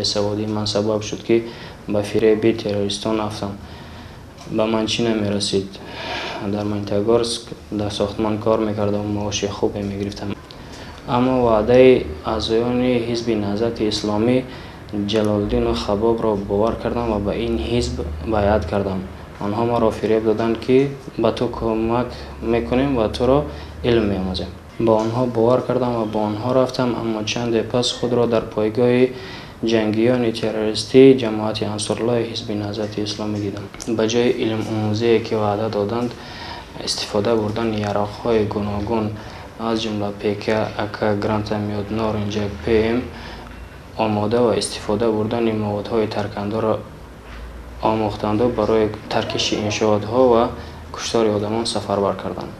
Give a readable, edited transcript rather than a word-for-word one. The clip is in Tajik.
Бесаводии ман сабаб шуд, ки ба фиреби террористон афтам. Ба ман чӣ намерасид? Дар Магнитогорск дар сохтмон кор мекардам, маоши хубе мегирифтам. Аммо ваъдаи аъзоёни ҳизби Наҳзати Исломӣ Ҷалолиддину Хаббобро бовар кардам ва ба ин ҳизб байъат кардам. Онҳо маро фиреб доданд, ки ба ту кӯмак мекунем ва туро илм меомӯзем. Ба онҳо бовар кардам ва бо онҳо рафтам, аммо чанде пас худро дар пойгоҳи ҷангиёни террористии ҷамоати Ансоруллоҳи ҳизби Наҳзати Исломӣ дидам. Ба ҷои илмомӯзие, ки ваъда доданд, истифода бурдани яроқҳои гуногун, аз ҷумла ПК, АК, гранатомёт, норинҷак, ПМ, омода ва истифода бурдани маводҳои таркандаро омӯхтанду барои таркиши иншоотҳо ва куштори одамон сафарбар карданд.